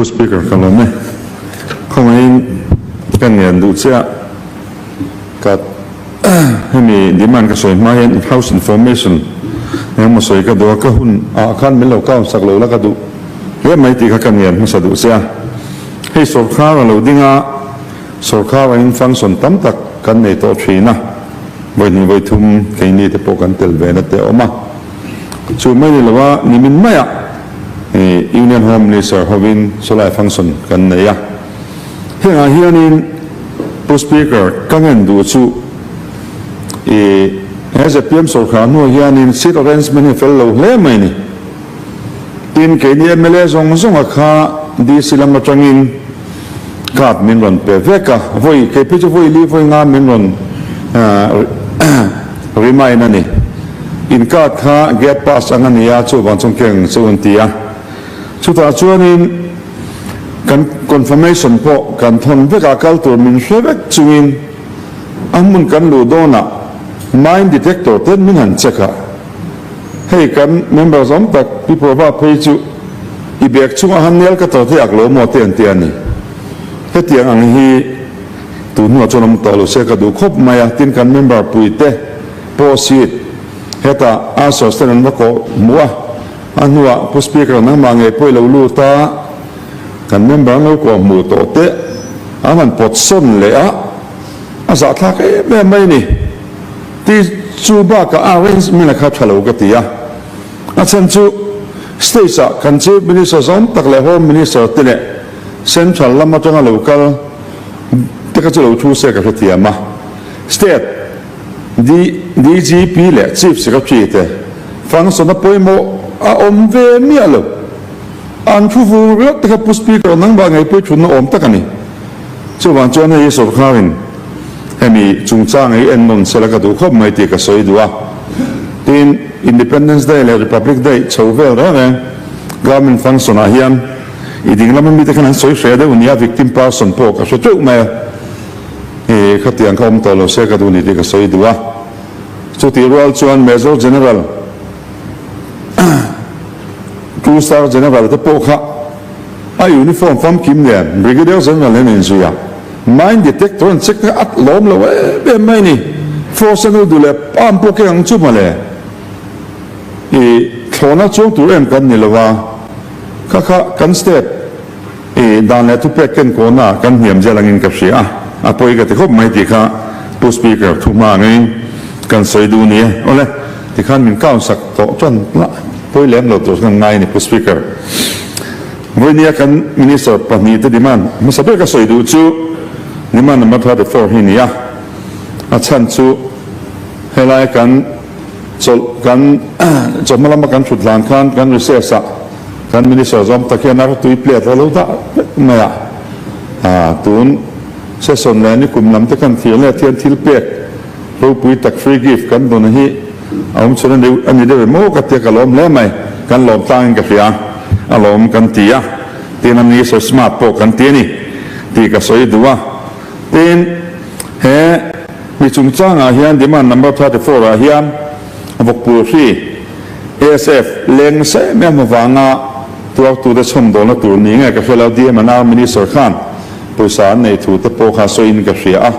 Pu Speaker ka lawm e. Khawngaihin ka ngen duh che a, ka hemi demand ka sawi hma hian house information engemaw sawi ka duh a, ka hun ah khan min lo count sak lo la ka duh hle mai tih kha ka ngen hmasa duh che a. Hei sawrkhar a lo ding a, sawrkhar angin function tam tak kan nei tawh thin a, vawihnih vawithum keini te pawh kan tel ve na te a awm a. Chu mai ni lova nimin maiah Union Home Minister hovin sawlai function kan nei a. Hengah hianin Pu Speaker ka ngen duh chu i he zpm sawrkhar hnuah hianin seat arrangement hi a fel lo hle mai ni. Tin, keini mla zawng zawnga kha DC lam atangin card min rawn pe vek a, vawi kei phei chu vawi li vawi nga min rawn remind a ni. In card kha gate pass ang a ni a, chuvang chuan keng chu an ti a. Chutah chuanin kan confirmation pawh kan thawn vek a, kal tur min hre vek chungin a hmun kan luh dawnah mine detector ten min han check a. Hei kan member zawm tak Pi Prabha phei chu i bag chungah han nel ka tawh theih ak lo maw te an ti a ni. Hetiang ang hi tun hnuah chuan awm tawh lo se ka duh khawp mai a, tin kan member puite pawh seat hetah ushers ten an va kawh hmuh a, a hnuah Pu Speaker nangmah ngei pawh i lo lut a, kan member an lo kawh hmuh tawh teh an han pawt sawn leh a, a zahthlak em em mai a ni. Ti chu bakah a arrangement a kha tha lo ka ti a, a chhan chu stage ah kan Chief Minister zawm tak leh Home Minister te leh Central lam atanga lo kal te kha chu lo thu se ka hrethiam a, State DGP leh Chief Secretary te function a pawimawh a awm ve miah lo. An thu vur riau te kha Pu Speaker nangmah ngei pawh i thutna awm tak a ni. Chuvang chuan hei hi sawrkharin hemi chungchang hi en nawn sela ka duh khawp mai tih ka sawi duh a. Tin, Independence Day leh Republic Day chho vel reng reng government function ah hian i ding lama mite khan an sawi hreh deuh nia, victim person pawh ka hre teuh mai a, i khatiang kha awm tawh lo se ka duh ni tih ka sawi duh a. Chutih rual chuan Major General Two Star General te pawh kha A uniform famkim nen Brigadier General hian a inzui a, mine detector an check kha a lawm lo em em mai a ni. Force a nu duh leh pam pawh keng ang chu mawle. I thlawhna chuang tur em kan ni lo a, kha kha kan state i dan leh thupek ken kawhna kan hniam zel angin ka hria a, a pawi ka ti khawp mai tih kha Pu Speaker thu hma angin kan sawi duh ni e. Awle, tikhan min count sak tawh tan lah pawi lem lo tur khan ngai a ni Pu Speaker. Vawinia kan Minister pahnihte demand hmasa ber ka sawi duh chu demand number 34 hi a ni a, a chhan chu helai kan chawlh kan chawhma lama kan thut hlan khan kan recess ah kan Minister zawm tak hian a tui plate a lo dah vek mai a, tun session leh nikum lam te kan thlir let hian thil pek ropui tak free gift kan dawn hi A awm chhun a ni deuh em aw ka tia ka lawm hle mai, kan lawm tlangin ka hria a lawm kan ti a, tin a ni smart pawh kan ti a ni tih ka sawi duh a, tin he mi chungchangah hian demand number 34 ah hian vawkpur hri ASF leng nasa em em avanga tuartute chhawmdawlna tur ni nge ka hria lo DMNR Minister khan pawisa an nei thu te pawh kha sawiin ka hria a,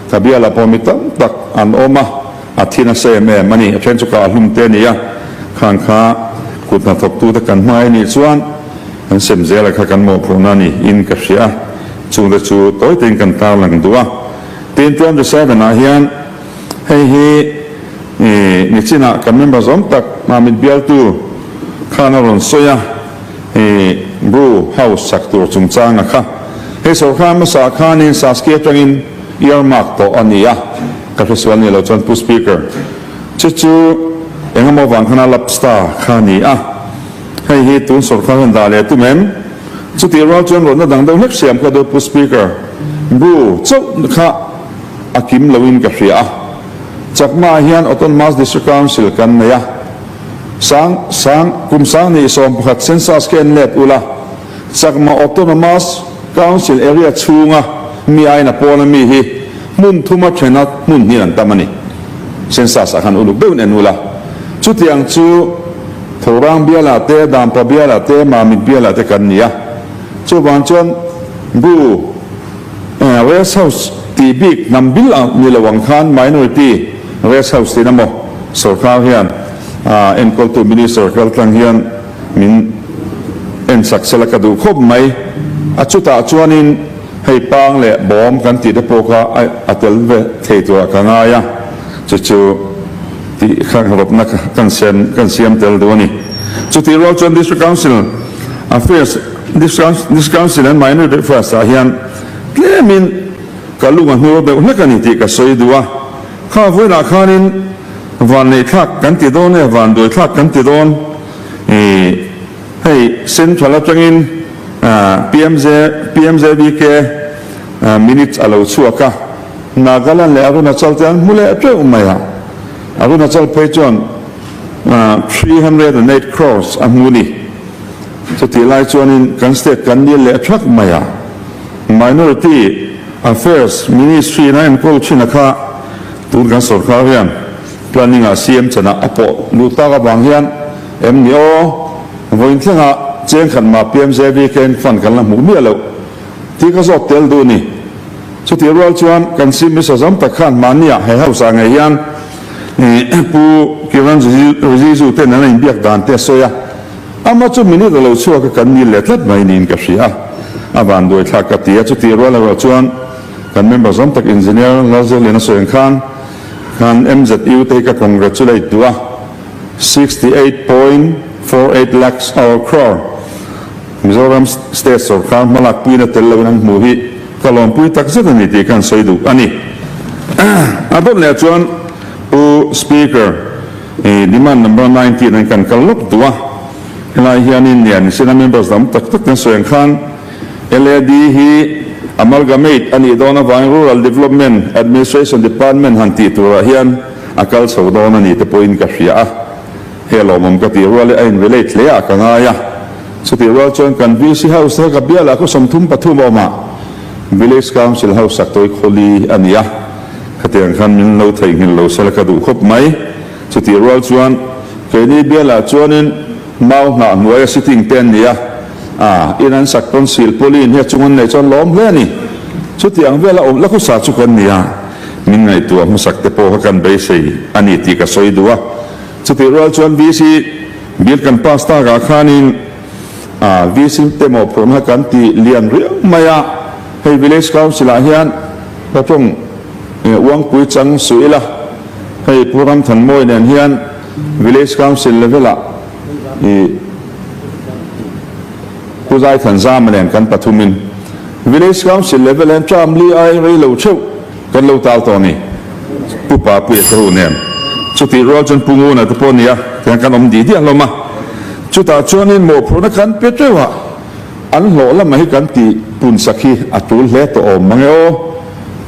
ka bialah pawh mi tam tak an awm a. A thi nasa em em a ni. A then chu ka hlum te a ni a, khang kha kut hnathawktute kan hmangaih nih chuan kan sem zel a kha kan mawhphurhna a ni in ka hria a, chungte chu tawi tein kan tarlang duh a. Tin, 27 ah hian hei hi nichinah kan member zawm tak Mamit bialtu khan a rawn sawi a, Brew House sak tur chungchanga kha hei sawrkar hmasa khanin Saski atangin earmark tawh a ni a, ka hresual ni lo chuan Pu Speaker, chu chu engemaw vang khana lapse ta kha a ni a, hei hi tun sawrkar hian dah leh tum em? Chutih rual chuan rawtna dang deuh hlek siam kha deuh Pu Speaker, Bru chauh kha a kim loin ka hria a, Chakma hian Autonomous District Council kan nei a, sang sang kum sang nih 11 census kha en let ula, Chakma Autonomous Council area chhunga mi aina pawna mi hi hmun thuma thena hmun hnin an tam a ni. Census ah khan uluk deuhin en ula. Chutiang chu Thorang bialah te, Dampa bialah te, Mamit bialah te kan ni a. Chuvang chuan Bru Rest House tih bik hnam bil ang ni lo ang khan Minority Rest House tiin emaw sorkar hian enkawltu Minister kaltlang hian min ensak sela ka duh khawp mai. A chutah chuanin hei pang leh bawm kan tih te pawh kha a tel ve thei turah ka ngai a, chu chu tih kha rawpna kan siam kan siam tel duh a ni. Chutih rual chuan District Council Affairs District Council and Minority Affairs ah hian tlemin ka lung a hnur deuh hlek a ni tih ka sawi duh a. Kha vawilah khanin vanneihthlak kan ti dawn nge vanduaithlak kan ti dawn i hei Central atangin PMJ PMJVK minutes a lo chhuak a, Nagaland leh Arunachal te an hmu leh teuh mai a, Arunachal phei chuan 308 crores a hmu ni. Chutih lai chuanin kan state kan nil leh thak mai a, Minority Affairs Ministry in a enkawl thin a kha tun kan sorkar hian planning ah CM chanah a pawh luh tak avang hian em ni aw, vawiin thlengah cheng khat mah PMJVKN fund kan la hmuh miah loh tih ka zawt tel duh ni. Chutih rual chuan kan Chief Minister zam tak khan mahniah he house ah ngei hian Pu Kiran Rijiju ten an inbiak dan te a sawi a. Ama chu minute a lo chhuak a kan nil leh tlat mai niin ka hria a, a vanduai thlak ka ti a, chutih rual erawh chuan kan member zawm tak Engineer Lalzirliana sawi ang khan khan MZU te hi ka congratulate duh a, 68.48 lakhs or crore Mizoram state sawrkar hmalak puina tel loin an hmuh hi ka lawmpui tak zet a ni tih khan sawi duh a ni. A dawt leh chuan Pu Speaker, I demand number 19 an kan kal lawk duh a, helai hianin nia nisina members dang tak tak ten sawi ang khan LAD hi amalgamate a nih dawn avangin Rural Development Administration Department han tih turah hian a kal chho dawn a ni te pawhin ka hria a, he lawmawm ka tih rual hi a in relate hle ah ka ngai a, chutih rual chuan kan VC house te ka bialah khaw 33 a awm a, Village Council house sak tawi khawli a ni a. Khatiang khan min lo theihnghilh lo sela ka duh khawp mai. Chutih rual chuan keini bialah chuanin mau hnah hnuaia sitting te an ni a, a in an sak pawn sil pawlin hi a chung an neih chuan lawm hle a ni. Chutiang vela awm la khawsa chu kan ni a, min ngaihtuah hmasak te pawh kha kan beisei a ni tih ka sawi duh a. Chutih rual chuan VC bill kan pass takah khanin a VC te mawhphurhna kan ti lian riau mai a, hei Village Council ah hian, Ka tawng Uangpui chang suh ila, hei Pu Ramthanmawi nen hian Village Council level ah i Pu Zaithanzama nen kan pathumin Village Council level hian term li ai rei lo theuh kan lo tal tawh a ni. Pu Papuia te ho nen chutih rual chuan Pu Nguna te pawh a nia tiang kan awm dih diah hlawm a, chutah chuanin mawhphurhna kan pe teuh a. An hlawh lamah hi kan tih pun sak hi a tul hle tawh awm mang e aw,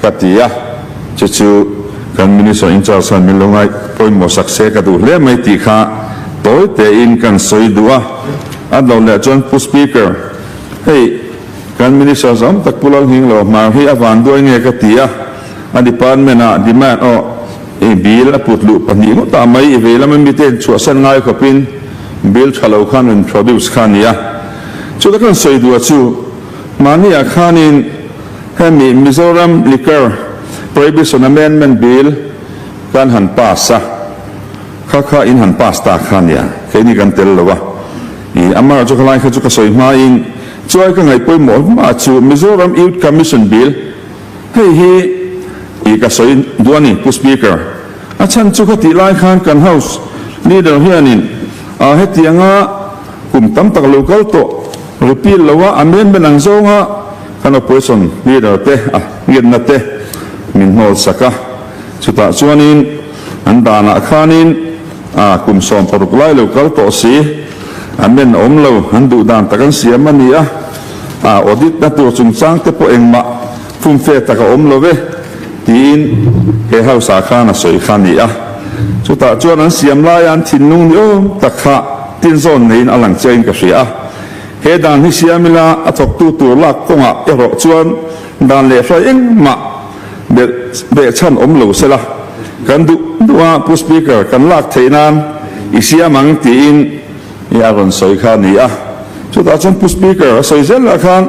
ka ti a. Chu chu kan Minister in charge khan min lo ngaih pawimawh sak se ka duh hle mai tih kha tawi tein kan sawi duh a. A dawt leh chuan Pu Speaker, hei kan Minister zam tak Pu Lalhinglo hmar hi a van duai nge ka ti a, a department ah demand aw i bill a put luh pahnih ngawtah mai i vei lama mite chhuahsan ngai khawpin bill tha lo khan introduce kha a ni a. Chuta kan sawi duh a chu, mahniah khanin hemi Mizoram Liquor Prohibition Amendment Bill kan han pass a, kha kha in han pass ta kha nia, keini kan tel lo a. I amaherawhchu khalai kha chu ka sawi hmain chuai ka ngaih pawimawh hma chu Mizoram Youth Commission Bill hei hi i ka sawi duh a ni Pu Speaker. A chhan chu khatih lai khan kan House Leader hianin a hetianga Kum tam tak lo kal tawh, repeal lo a amendment ang zawnga kan opposition leader te a ngiatna te min hnawl sak a. Chutah chuanin an danah khanin a kum 16 lai lo kal tawh si, amend a awm lo, an duh dan tak an siam a ni a, a audit na tur chungchang te pawh engmah fumfe tak a awm lo ve tiin he house ah khan a sawi kha a ni a. Chutah chuan an siam laia an thinlung ni awm tak kha tinzawn neiin a lang chiahin ka hria a. He dan hi siam ila a thawktu tur lak kawngah erawh chuan dan leh hruai engmah belh behchhan awm lo sela, kan duh duh a Pu Speaker kan lak theih nan i siam ang tiin i a rawn sawi kha a ni a. Chutah chuan Pu Speaker a sawi zel lah khan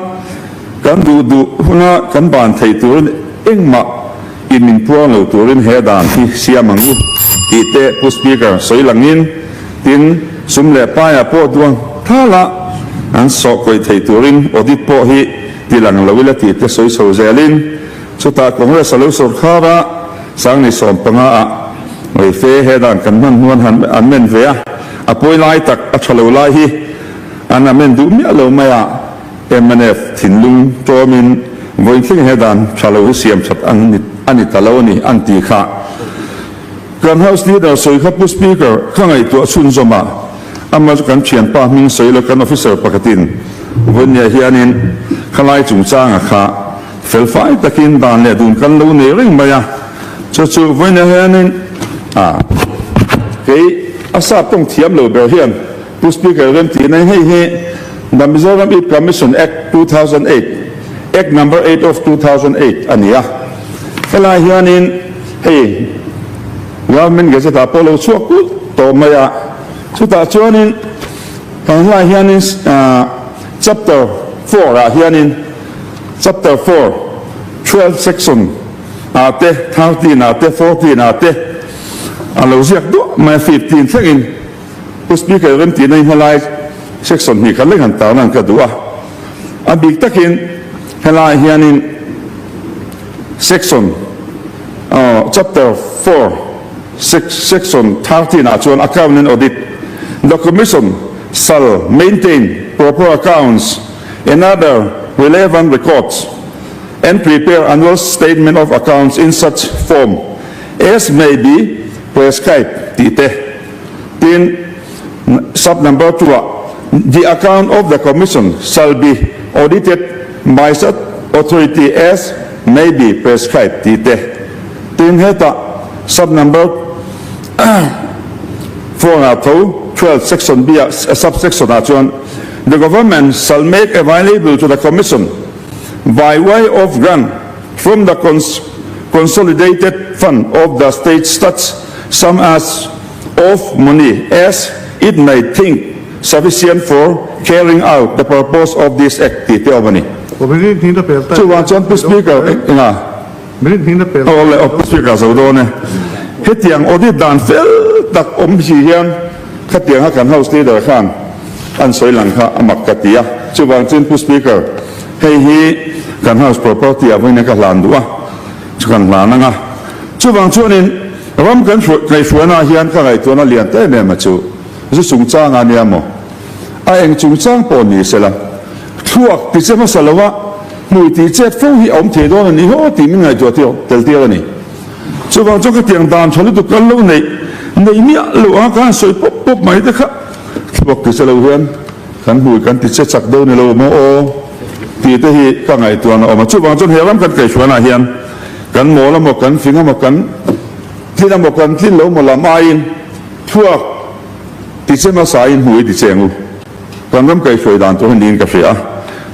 kan duh duh huna kan ban thei turin engmah in min puang lo turin he dan hi siam ang u tih te Pu Speaker sawi langin tin sum leh paiah pawh duang thala an sawh kawih thei turin audit pawh hi ti lang lo ila tih te sawi chho zelin chutah Congress a lo sawrkhar a Sangni 15 ah Reife he dan kan hman hnuan han amen ve a, a pawi lai tak a tha lo lai hi an amen duh miah lo mai a, mnf thinlung tawmin vawiin he dan tha lo hi siam that an a ni ta lo a ni an ti kha. Kan House Leader sawi kha Pu Speaker ka ngaihtuah chhunzawm a, ama chu kan thianpa hming sawi lo kan officer pakhatin vawiinniah hianin khalai chungchanga kha Felfai takin dan leh dun kan lo nei reng mai a, chu chu vawiinah hianin a kei a sap tawng thiam lo ber hian Pu Speaker remtihna hi hei hi The Mizoram Ip Commission Act 2008, Act Number 8 of 2008 a ni a, helai hianin hei Government Gazette ah pawh lo chhuak kulh tawh mai a, chutah chuanin helai hianin Chapter 4 ah hianin Chapter 4, 12 section ah te, 13 ah te, 14 ah te a lo ziak duah mai a, 15 thlengin Pu Speaker remtihna hi helai section hnih khat lek han tarlan ka duh a. A bik takin helai hianin section chapter 4 section 13 ah chuan account and audit, the commission shall maintain proper accounts and other relevant records and prepare annual statement of accounts in such form as may be prescribed tih te. Tin, sub number 2 ah, the account of the commission shall be audited by such authority as may be prescribed tih te. Tin, hetah sub number 4 ah tho 12 section B ah subsection ah chuan The government shall make available to the commission by way of grant from the consolidated fund of the state such sum as of money as it may think sufficient for carrying out the purpose of this act tih te awm a ni. Chuvang chuan Pu Speaker enga? Aw le aw Pu Speaker zo dawn e. Hetiang audit dan fel tak awm si hian khatianga kan House Leader khan an sawi lang kha a mak ka ti a. Chuvang chuan Pu Speaker, hei hi kan House property ah vawiin ka hlan duh a, chu kan hlan ang a. Chuvang chuanin ram kan ngaihhruaina ah hian ka ngaihtuahna lian ta em em a chu zu chungchang a nia maw? A eng chungchang pawh ni sela thluak ti che hmasa lo a, Hmui tih chet fo hi a awm thei dawn a ni haw tih min ngaihtuah tir tel tir a ni. Chuvang chuan khatiang dan tha lutuk kan lo neih neih miah loh anga kan han sawi pawp pawp mai te kha thluak ti che lo hian kan hmui kan ti che chak deuh ni lo maw aw tih te hi ka ngaihtuahna a awm a. Chuvang chuan he ram kan kaihhruainah hian kan mawl amaw kan fing amaw kan tlin amaw kan tlin lo maw lam aiin thluak ti che hmasain hmui ti che ang u. Kan ram kaihhruai dan tur hi niin ka hria a,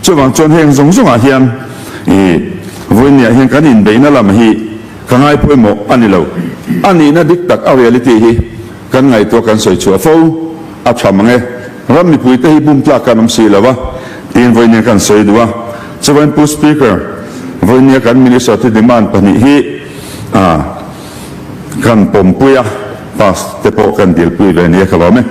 chuvang chuan heng zawng zawngah hian i vawiinniah hian kan inbeihna lam hi ka ngai pawimawh a ni lo. A nihna dik tak a reality hi kan ngaihtuah kan sawi chhuah fo a tha mang e. Ram mipuite hi bum tlak kan awm si lo a tiin vawiinnia kan sawi duh a. Chuvangin Pu Speaker, vawiinnia kan Minister te demand pahnih hi kan pawmpui a, pass te pawh kan dilpui ve nia ka lawm e.